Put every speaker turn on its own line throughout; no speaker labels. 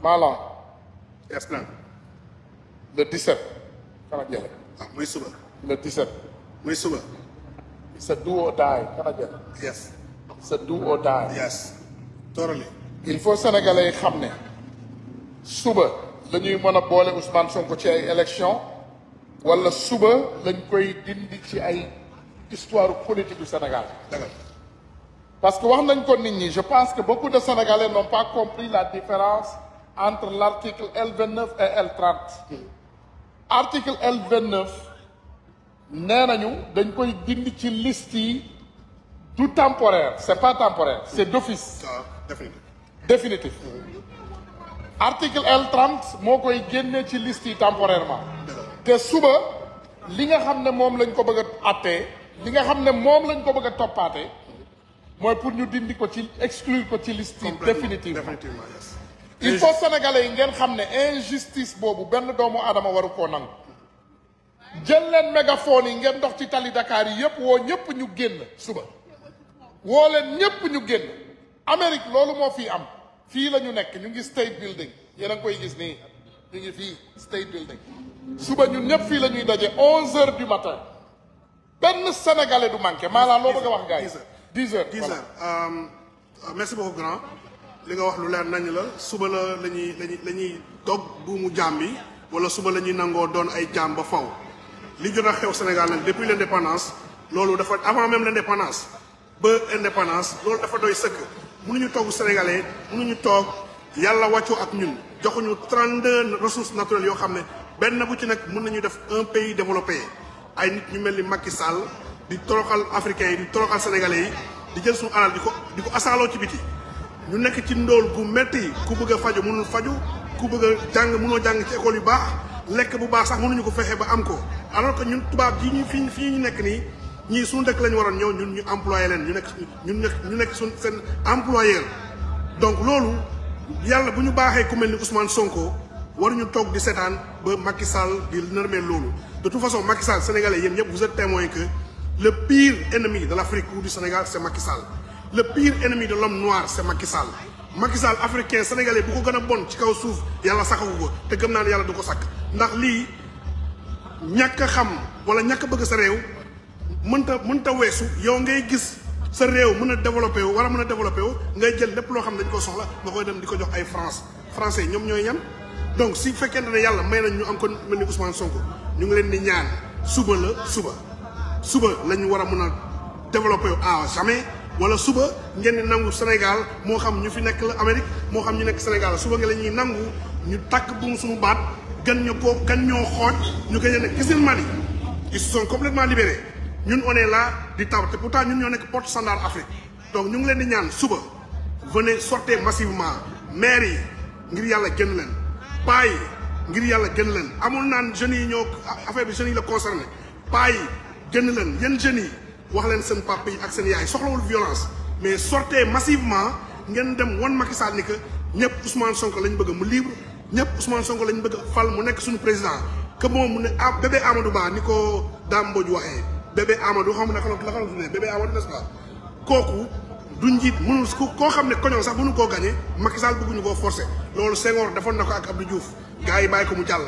Malang.
Yes, grand.
Le 17. Canadien.
Ah, muy suba.
Le 17.
Muy suba.
It's a do or die. Canadien.
Yes.
It's a do or die.
Yes. Totally.
Il faut Sénégalais yi xam ne suba la ñuy mën a boole Ousmane Sonko ci ay élection wala suba lañ koy dindi ci ay histoire politique du Sénégal.
D'accord.
Parce que wax nañ ko nit ñi je pense que beaucoup de Sénégalais n'ont pas compris la différence entre l'article L29 et L30. Article L29 nee nañu dañ koy dindi ci liste yi du temporaire c'est pas temporaire c'est d'office.
Ah, définitif.
Définitif. Article L30 moo koy génne ci liste yi temporairement. te suba li nga xam ne moom lañ ko bëgg a attee li nga xam ne moom lañ ko bëgg a toppaatee mooy pour ñu dindi ko ci exclure ko ci liste yi définitivement.
Yes.
Il faut sénégalais yi ngeen xam ne injustice boobu benn doomu aadama waru koo nangu. jël leen mégaphone yi ngeen dox ci tali Dakar yi yëpp woo ñëpp ñu génn suba woo leen ñëpp ñu génn. Amérique loolu moo fii am fii la ñu nekk ñu ngi State Building yéen a ngi koy gis nii ñu ngi fii State Building suba ñun ñëpp fii la ñuy daje 11h du matin benn sénégalais du manqué maanaam loo bëgg a wax gars yi. 10h
10h. Merci beaucoup grand li nga wax lu leer nañ la suba la ñuy dog buumu jaam bi wala suba la ñuy nangoo doon ay jaam ba faw li jot a xew Sénégal nag depuis l'indépendance loolu dafa avant même l'indépendance ba indépendance loolu dafa doy sëkk. mënuñu toog sénégalais mënuñu toog yàlla wàccoo ak ñun joxuñu 32 ressources naturelles yoo xam ne benn bu ci nekk mën nañu def un pays développé ay nit ñu mel ni Macky Sall di toroxal africains yi di toroxal sénégalais yi di jël suñu alal di ko asaaloo ci biti ñu nekk ci ndóol gu metti ku bëgg a faju mënul faju ku bëgg a jàng mënoo jàng ci école yu baax lekk bu baax sax mënuñu ko fexe ba am ko alors que ñun tubaab ji ñu fii ñu nekk nii ñii suñu dëkk lañu waroon ñëw ñun ñu employé leen ñu nekk suñ seen employeur donc loolu yàlla bu ñu baaxee ku mel ni Ousmane Sonko waruñu toog di seetaan ba Macky Sall di nërmeel loolu de toute façon Macky Sall sénégalais yéen ñëpp vous êtes témoin que le pire ennemi de l'Afrique ou du Sénégal c'est Macky Sall le pire ennemi de l'homme noir c'est Macky Sall Macky Sall africain sénégalais bu ko gën a bon ci kaw suuf yàlla sakagu ko te gëm naa ne yàlla du ko sakk ndax lii ñàkk a xam wala ñàkk a bëgg sa réew mënta weesu yow ngay gis sa réew mën a développé wu war a mën a développé wu ngay jël lépp loo xam ne dañ ko soxla nga koy dem di ko jox ay français ñoom ñooy ñan donc si fekkente ne yàlla may nañ ñu am ko mel ni Ousmane Sonko ñu ngi leen di ñaan suba lañu war a mën a développé wu à jamais wala suba ngeen di nangu Sénégal moo xam ñu fi nekk la Amérique moo xam ñu nekk Sénégal suba nga la ñuy nangu ñu takk buum suñu baat gan ñoo xooj ñu koy ne gis ngeen Mali ils se sont complètement libérés ñun on est là di taw te pourtant ñun ñoo nekk porte-étendard Afrique donc ñu ngi leen di ñaan suba venez sortez massivement maires yi ngir yàlla génn leen paa yi ngir yàlla génn leen amul naan jeunes yi ñoo affaire bi jeunes yi la concerné paa yi génn leen yéen jeunes yi wax leen seen papa yi ak seen yaay soxlawul violence mais sortez massivement ngeen dem wan Macky Sall ni que ñëpp Ousmane Sonko lañ bëgg mu libre ñëpp Ousmane Sonko lañ bëgg fal mu nekk suñu président que moom mu ne bébé Amadou Ba ni ko Dame Mbodj waxee bébé Amadou xam ne naka la tuddee bébé Amadou n'est-ce pas kooku du njiit mënul koo xam ne koñoon sax mënu koo gagné Macky Sall bëgguñu koo forcé loolu Senghor defoon na ko ak Abdou Diouf gars yi bàyyi ko mu jàll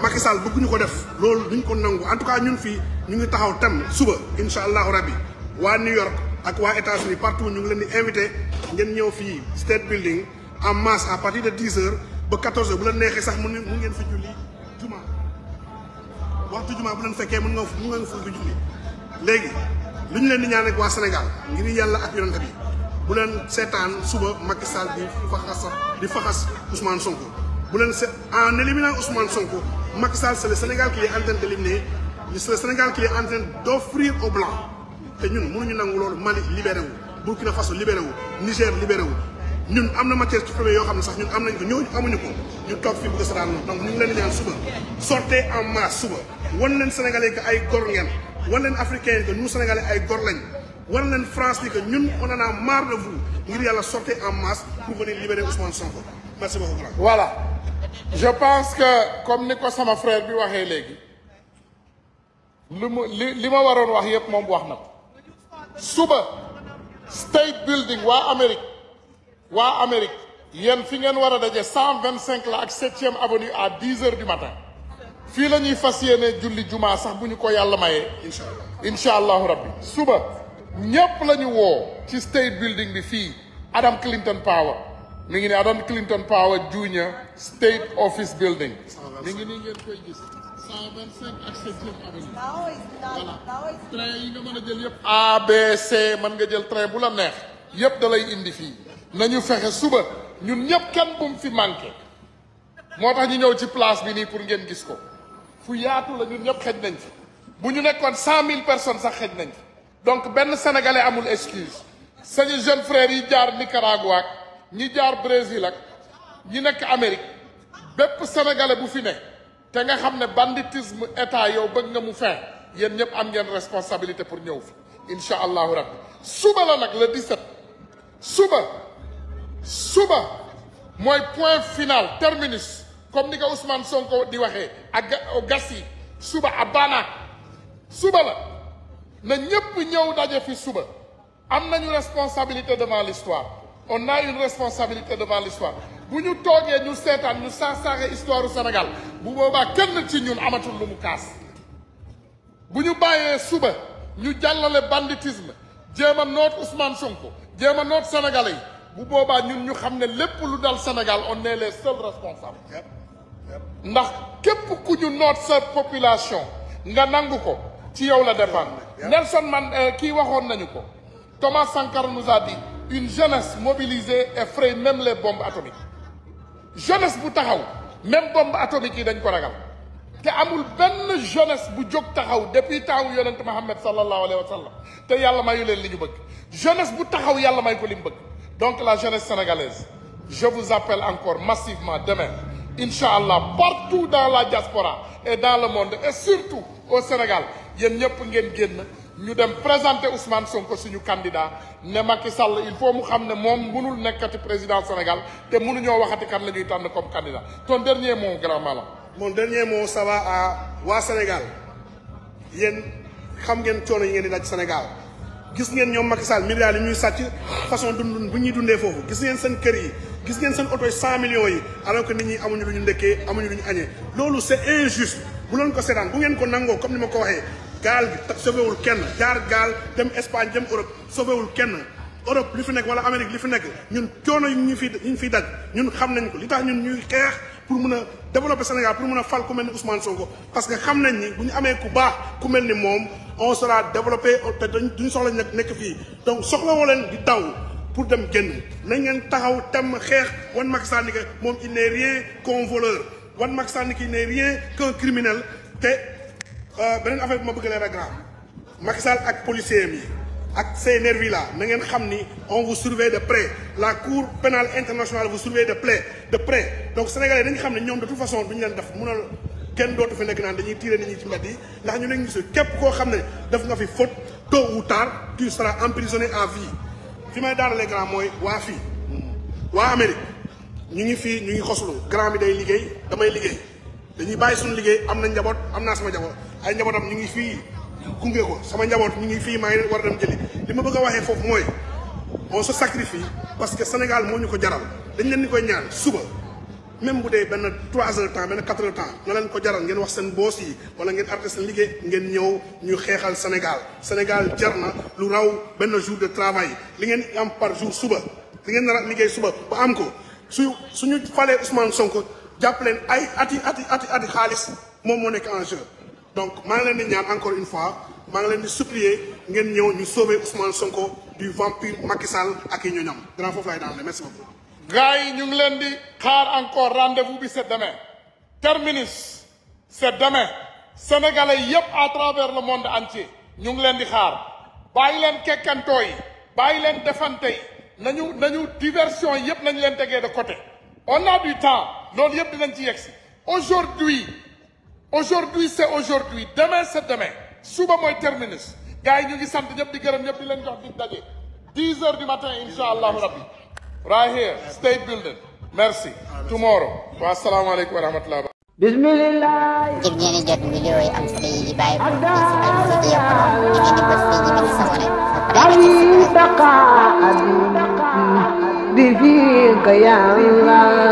Macky Sall bëgguñu ko def loolu duñ ko nangu en tout cas ñun fii ñu ngi taxaw tam suba incha allahu rabbi waa New York ak waa États-Unis partout ñu ngi leen di invité ngeen ñëw fii State Building en masse à partir de 10h ba 14h bu la neexee sax mun ngeen fi julli juma waxtu juma bu leen fekkee mun nga fi julli léegi lu ñu leen di ñaan rek waa Sénégal ngir yàlla ak yonent bi bu leen seetaan suba Macky Sall di faxas Ousmane Sonko bu leen en éliminant Ousmane Sonko Macky Sall c'est le Sénégal qui est en train d'éliminer c'est le Sénégal qui est en train d'offrir aux Blancs te ñun mënuñu nangu loolu Mali libéré wu Burkina Faso libéré wu Niger libéré wu ñun am na matière ci premier yoo xam ne sax ñun am nañ ko ñooñu amuñu ko ñu toog fii bëgg a seetaan donc ñu ngi leen di ñaan suba sortez en masse suba wan leen Sénégalais que ay gor ngeen wan leen Africains que nous Sénégalais ay gor lañ wan leen France ni que ñun on en a marre de vous ngir yàlla sortez en masse pour venir libérer Ousmane Sonko merci beaucoup.
Voilà je pense que comme ni ko sama frère bi waxee léegi li ma waroon wax yëpp moom wax na ko suba State Building waa Amérique yéen fi ngeen war a daje 125 la ak 7e avenue à 10 heures du matin fii la ñuy fas yéene julli jumaa sax bu ñu ko yàlla mayee incha allahu rabbi suba ñépp la ñu woo ci state building bi fii Adam Clinton Power mi ngi ne Adam Clinton Power Junior State Office Building mi ngi nii ngeen koy gis 125 ak 7e avenue voilà train yi nga mën a jël yëpp A B C mën nga jël train bu la neex yëpp da lay indi fii nañu fexe suba ñun ñëpp kenn bu mu fi manqué moo tax ñu ñëw ci place bi nii pour ngeen gis ko fu yaatu la ñun ñëpp xëj nañ fi bu ñu nekkoon 100 000 personnes sax xëj nañ fi donc benn sénégalais amul excuse sañu jeune frères yi jaar Nicaragua ak ñi jaar Brésil ak ñi nekk Amérique bépp sénégalais bu fi ne te nga xam ne banditisme état yow bëgg nga mu fin yéen ñëpp am ngeen responsabilité pour ñëw fi incha allahu rabbi suba la nag le 17 suba mooy point final terminus comme ni ko Ousmane Sonko di waxee ak gas yi suba a bana suba la na ñépp ñëw daje fi suba am nañu responsabilité devant l'histoire on a une responsabilité devant l'histoire bu ñu toogee ñu seetaan ñu saaxee histoire du Sénégal bu boobaa kenn ci ñun amatul lu mu kaas bu ñu bàyyee suba ñu jàllale banditisme jéem a noot Ousmane Sonko jéem a noot Sénégalais yi bu boobaa ñun ñu xam ne lépp lu dal Sénégal on est les seuls responsables ndax képp ku ñu noot sa population nga nangu ko ci yow la dépendre Nelson man kii waxoon nañu ko Thomas Sankara nous a dit une jeunesse mobilisée effraie même les bombes atomiques jeunesse bu taxaw même bombe atomique yi dañ ko ragal te amul benn jeunesse bu jóg taxaw depuis temps yonent Muhammad sallallahu alayhi wa sallam te yàlla mayu leen li ñu bëgg jeunesse bu taxaw yàlla may ko li mu bëgg donc la jeunesse sénégalaise je vous appelle encore massivement demain Inch'Allah partout dans la diaspora et dans le monde et surtout au Sénégal yéen ñëpp ngeen génn ñu dem présenter Ousmane Sonko suñu candidat ne Macky Sall il faut mu xam ne moom mënul nekkati président Sénégal te mënuñoo waxati kan la ñuy tànn comme candidat ton dernier mot grand malam.
Mon dernier mot ça va à waa Sénégal yéen xam ngeen coono yi ngeen di daj Sénégal gis ngeen ñoom Macky Sall milliards yi ñuy sàcc façon dund bu ñuy dundee foofu gis ngeen seen kër yi gis ngeen seen oto yi 100 millions yi alors que nit ñi amuñu lu ñu ndekkee amuñu lu ñu añee loolu c'est injuste bu leen ko seetaan bu ngeen ko nangoo comme ni ma ko waxee gaal gi tax sauvéwul kenn jaar gaal dem Espagne dem Europe sauvéwul kenn Europe li fi nekk wala Amérique li fi nekk ñun coono yi ñu fiy daj ñun xam nañ ko li tax ñun ñuy xeex pour mun a développer Sénégal pour mun a fal ku mel ni Ousmane Sonko parce que xam nañ ni bu ñu amee ku baax ku mel ni moom on sera développé te duñu soxla nekk fii donc soxla woo leen di daw pour dem génn nañ ngeen taxaw tem xeex wan Macky Sall ni que moom il n'est rien qu'un voleur wan Macky Sall ni qu'il n'est rien qu'un criminel te beneen affaire bi ma bëgg leen a grand Macky Sall ak policiers yi ak ces nervis là na ngeen xam ni on vous surveille de près la Cour pénale internationale vous surveille de près donc sénégalais dañu xam ne ñoom de toute façon duñu leen def mun a kenn dootu fi nekk naan dañuy tirer nit ñi ci mbedd yi ndax ñu nekk ñu si képp koo xam ne def nga fi faute tôt ou tard tu seras emprisonné à vie fi may daanalee grand mooy waa fii waa Amérique ñu ngi fii ñu ngi xoslu grand bi day liggéey damay liggéey dañuy bàyyi suñu liggéey am na njaboot am naa sama njaboot ay njabootam ñu ngi fii gunge ko sama njaboot ñu ngi fii maa ngi war a dem jëli li ma bëgg a waxee foofu mooy on se sacrifie parce que Sénégal moo ñu ko jaral dañ leen ni koy ñaan suba même bu dee benn 3 heures temps benn 4 heures temps na leen ko jaral ngeen wax seen boss yi wala ngeen arrêté seen liggéey ngeen ñëw ñu xeexal Sénégal jar na lu raw benn jour de travail li ngeen am par jour suba li ngeen nar a liggéey suba ba am ko suñu falee Ousmane Sonko jàpp leen ay ati xaalis moom moo nekk en jeu donc maa ngi leen di ñaan encore une fois maa ngi leen di supplier ngeen ñëw ñu sauver Ousmane Sonko du vampire Macky Sall ak yi ñoñam grand foofu laay daanale merci beaucoup.
gars yi ñu ngi leen di xaar encore rendez-vous bi c'est demain terminus c'est demain sénégalais yépp à travers le monde entier ñu ngi leen di xaar bàyyi leen kekkantoo yi bàyyi leen defante yi nañu diversion yépp nañu leen tegee de côté on a du temps loolu yépp dinañ ci yegsi aujourd'hui c'est aujourd'hui demain c'est demain suba mooy terminus gars yi ñu ngi sant ñëpp di gërëm ñëpp di leen jox di daje 10 heures du matin insha allahu rabbi right here state building merci tomorrow wa assalamu alaikum wa rahmatullahi
bismillah ngir ngeen di jot vidéo yi am solo yi bàyyi ko ci Mouridiyyah ngeen di bës fii ci biir sama rek
فيك يا الله